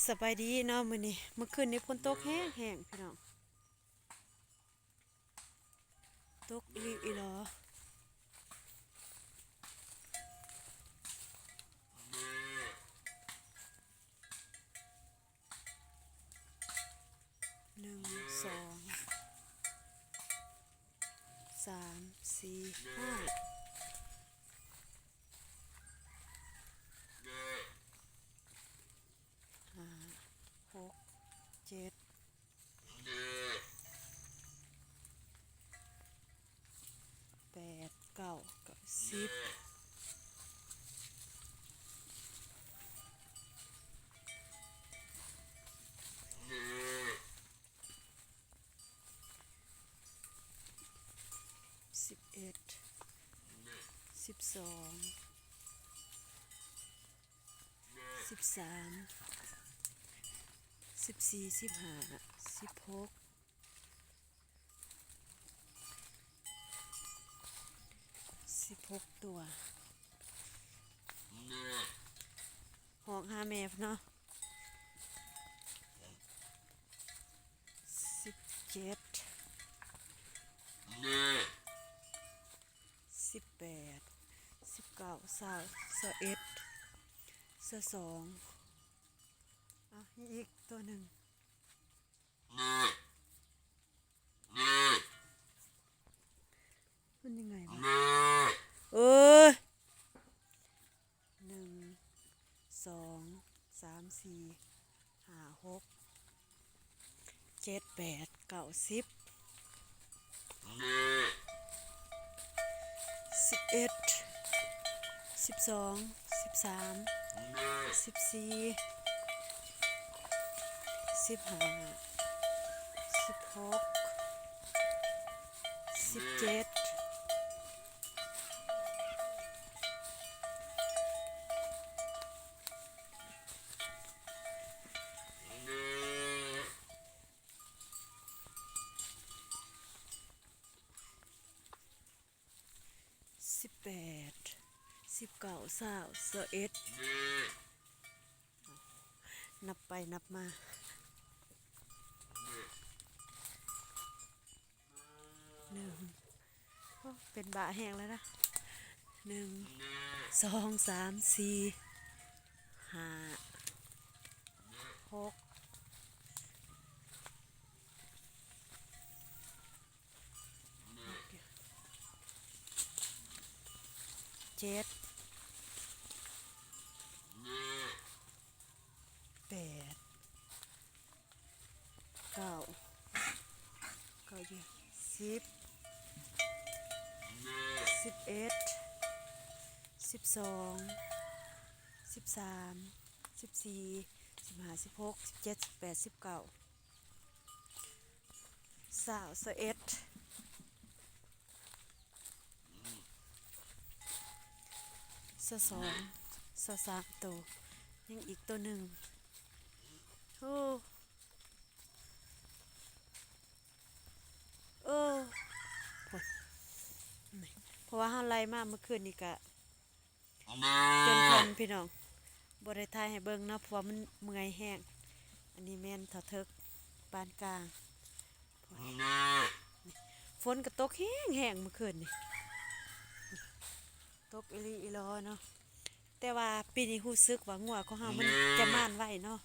ສະບາຍດີເນາະ ມື້ນີ້ ເມື່ອຄືນນີ້ຝົນຕົກແຮງໆ ພີ່ນ້ອງ ຕົກອີ່ຫຼີອີ່ຫຼໍ. ໜຶ່ງ ສອງ ສາມ ສີ່ ຫ້າ ຫ້າ ຫົກ ເຈັດ ແປດ ເກົ້າ ເກົ້າ ສິບ ສິບເອັດ ສິບສອງ ສິບສາມ ສິບສີ່ ສິບຫ້າ ສິບຫົກ ສິບຫົກຕົວ ຮ້ອງຫາແມ່ເນາະ. ສິບເຈັດ ສິບແປດ ສິບເກົ້າ ຊາວ ຊາວເອັດ ຊາວສອງ ອ່ະ ມີອີກຕົວໜຶ່ງ ມັນຍັງໄງວະ ເອີ ໜຶ່ງ ສອງ ສາມ ສີ່ ຫ້າ ຫົກ ເຈັດ ແປດ ເກົ້າ ສິບ ສິບເອັດ ສິບສອງ ສິບສາມ ສິບສີ່ ສິບຫ້າ ສິບຫົກ ສິບເຈັດ ສິບແປດ ສິບເກົ້າ ຊາວ ຊາວເອັດ ນັບໄປນັບມາ ໜຶ່ງ ໂອ້ ເປັນບ້າແຮງແລ້ວນະ ໜຶ່ງ ສອງ ສາມ ສີ່ ຫ້າ ຫົກ ເຈັດ ແປດ ເກົ້າ ເກົ້າຢູ່ ສິບ ສິບເອັດ ສິບສອງ ສິບສາມ ສິບສີ່ ສິບຫ້າ ສິບຫົກ ສິບເຈັດ ສິບແປດ ສິບເກົ້າ ຊາວ ຊາວເອັດ ຊາວສອງ ຊາວສາມໂຕ ຍັງອີກໂຕໜຶ່ງ ໂອ້ ເອີ ໂອ້ ນີ້ ເພາະວ່າເຮົາໄລ່ມາເມື່ອຄືນນີ້ກະ ຈົນຄ່ຳພີ່ນ້ອງ ບໍ່ໄດ້ຖ່າຍໃຫ້ເບິ່ງເນາະ ເພາະວ່າມັນເມື່ອຍແຮງ. ອັນນີ້ແມ່ນເຖົ້າເຖິກປານກາງ ຝົນກໍຕົກແຮງໆ ມື້ຄືນນີ້ ຕົກອີ່ຫຼີອີ່ຫຼໍເນາະ. ແຕ່ວ່າປີນີ້ຮູ້ສຶກວ່າງົວຂອງເຮົາມັນຈະມານໄວເນາະ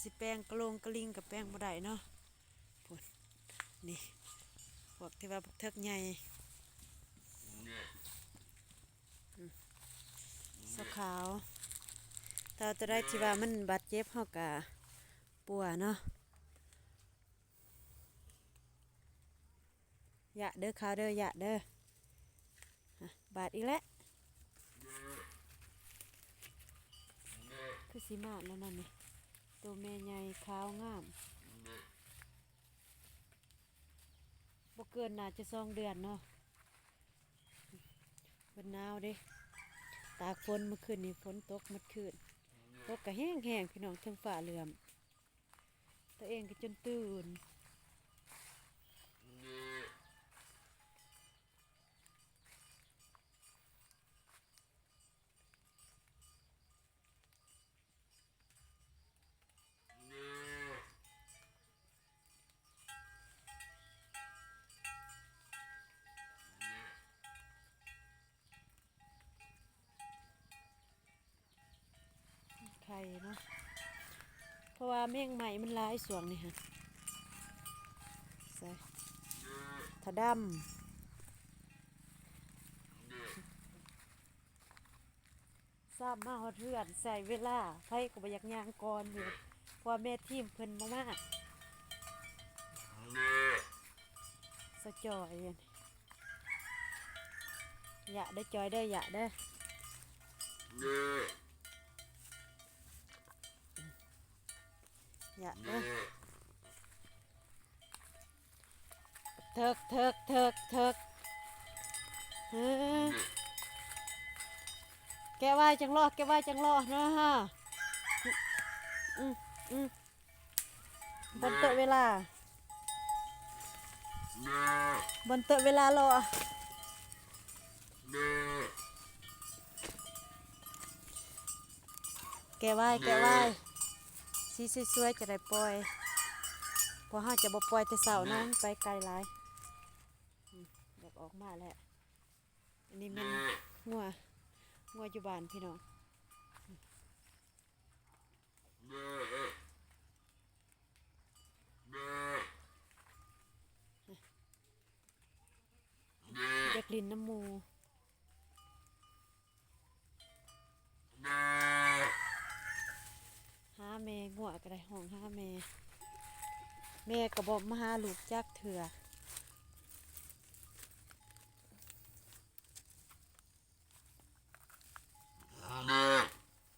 ຊິແປງກະໂລງກະລິງກໍແປງບໍ່ໄດ້ເນາະ. ພຸ້ນ ນີ້ ພວກທີ່ວ່າບັກເຖິກໃຫຍ່ ອືມ ສະຂາວ ແຕ່ວ່າຕົວໃດທີ່ວ່າມັນບາດເຈັບ ເຮົາກະປົວເນາະ. ຢາເດີ ຂາວເດີ ຢາເດີ ອ່ະ ບາດອີກແລ້ວ ຄືຊິມາດແລ້ວນັ້ນນີ້ ໂຕແມ່ໃຫຍ່ຂາວງາມ ບໍ່ເກີນໜ້າຈະສອງເດືອນເນາະ. ເພິ່ນໜາວເດ້ ຕາກຝົນ ມື້ຄືນນີ້ຝົນຕົກໝົດຄືນ ຕົກກະແຮງໆ ພີ່ນ້ອງ ເທິງຟ້າເຫຼື້ອມ ຕົວເອງກໍຈົນຕື່ນ. ເນາະ ເພາະວ່າແມງໄມ້ມັນຫຼາຍຊ່ວງນີ້ຫັ້ນ. ໃສ່ ຖາດຳ. ຊ້ຳມາຮອດເຮືອນໃຊ້ເວລາ ໃຜກໍບໍ່ຢາກຍ່າງກ່ອນຢູ່ ເພາະວ່າແມ່ທີມເພິ່ນບໍ່ມາ ສະຈ່ອຍ. ຢ່າເດີຈ່ອຍເດີ ຢ່າເດີ ຢ່າເດີ. ເຖິກ ເຖິກ ເຖິກ ເຖິກ ເອີ ແກະໄວ້ຈັ່ງເລາະ ແກະໄວ້ຈັ່ງເລາະນະ. ອືມ ອືມ ບໍ່ເຕີເວລາ ບໍ່ເຕີເວລາເລາະ. ແກະໄວ້ ແກະໄວ້ ສີສວຍໆ ຈະໄດ້ປ່ອຍ ເພາະເຮົາຈະບໍ່ປ່ອຍແຕ່ເຊົ້ານະ ມັນໄປໄກຫຼາຍ. ອືມ ຢາກອອກມາແລ້ວ. ອັນນີ້ແມ່ນງົວ ງົວຢູ່ບ້ານພີ່ນ້ອງ. ຢາກຫຼິ້ນນຳໝູ່ ຫາແມ່ ງົວກໍໄດ້ຮ້ອງຫາແມ່ ແມ່ກໍບໍ່ມາຫາລູກຈັກເທື່ອ.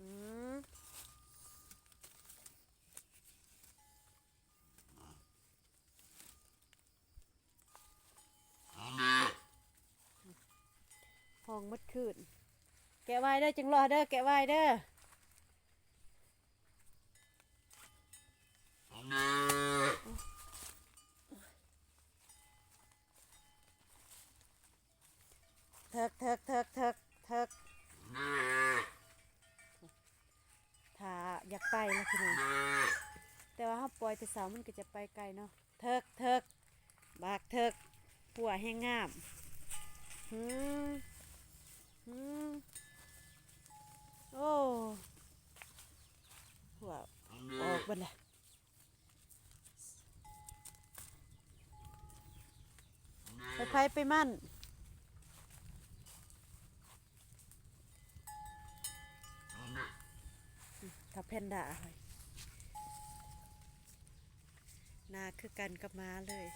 ອືມ ຮ້ອງໝົດຄືນ. ແກະໄວ້ເດີ ຈັ່ງເລາະເດີ ແກະໄວ້ເດີ. ເຖິກ ເຖິກ ເຖິກ ເຖິກ ເຖິກ. ຖ້າຢາກໄປລະພີ່ນ້ອງ ແຕ່ວ່າເຮົາປ່ອຍແຕ່ເຊົ້າມັນກໍຈະໄປໄກເນາະ. ເຖິກ ເຖິກ ບັກເຖິກ ຫົວແຮງງາມ. ຫືມ ຫືມ ໂອ້ ຫົວອອກເບິດແລ້ວ. ໄປໃຜໄປມັນ ຖ້າແພນດ້າ ໜ້າຄືກັນກັບໝາເລີຍ.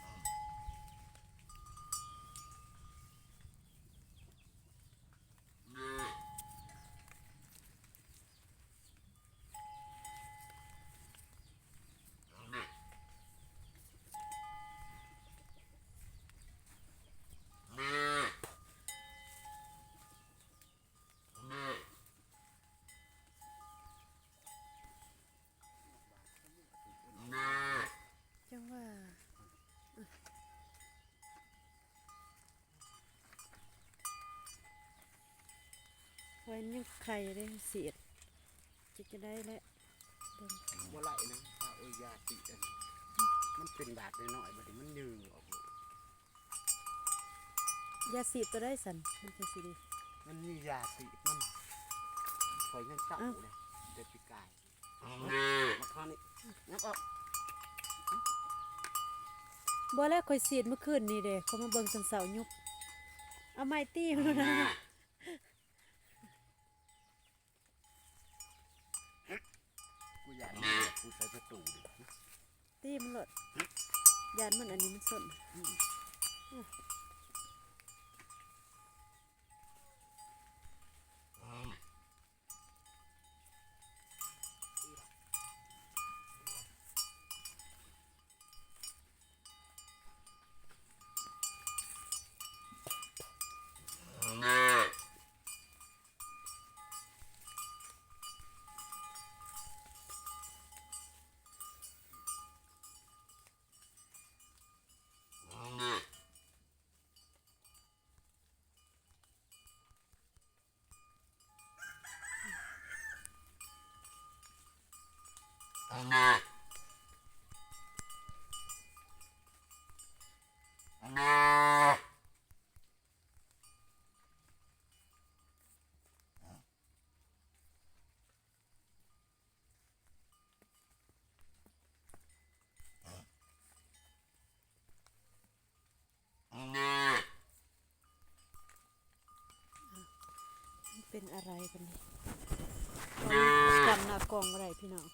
ຈັ່ງວ່າ ຂ້ອຍຍັງໄຂ່ເດ້ ສີດ ຈັກຈັ່ງໃດແຫຼະ ເບິ່ງ ບໍ່ໄຫຼນະ ຖ້າເອີຍຢາສີດອັນ ມັນເປັນບາດນ້ອຍໆ ບັດນີ້ມັນຍືງອອກ. ຢາສີດຕົວໃດຊັ້ນ ມັນຈັ່ງຊິດີ? ມັນມີຢາສີດມັນ ຂ້ອຍຍັງເຊົາເດ້ ແຕ່ປີກາຍ ມາທາງນີ້ ຍັບອອກ ບໍ່ແລ້ວ ຂ້ອຍສີດມື້ຄືນນີ້ເດ້ ຂ້ອຍມາເບິ່ງຕອນເຊົ້າ ຍຸບ ເອົາໄມ້ຕີມັນໂລດນະ. ກູຢ້ານມັນ ກູໃສ່ປະຕູ ຕີມັນໂລດ ຢ້ານມັນອັນນີ້ມັນຊົນ ອືມ. ເປັນອະໄລບັດນີ້ ກຳໜ້າກ້ອງບໍ່ໄດ້ພີ່ນ້ອງ.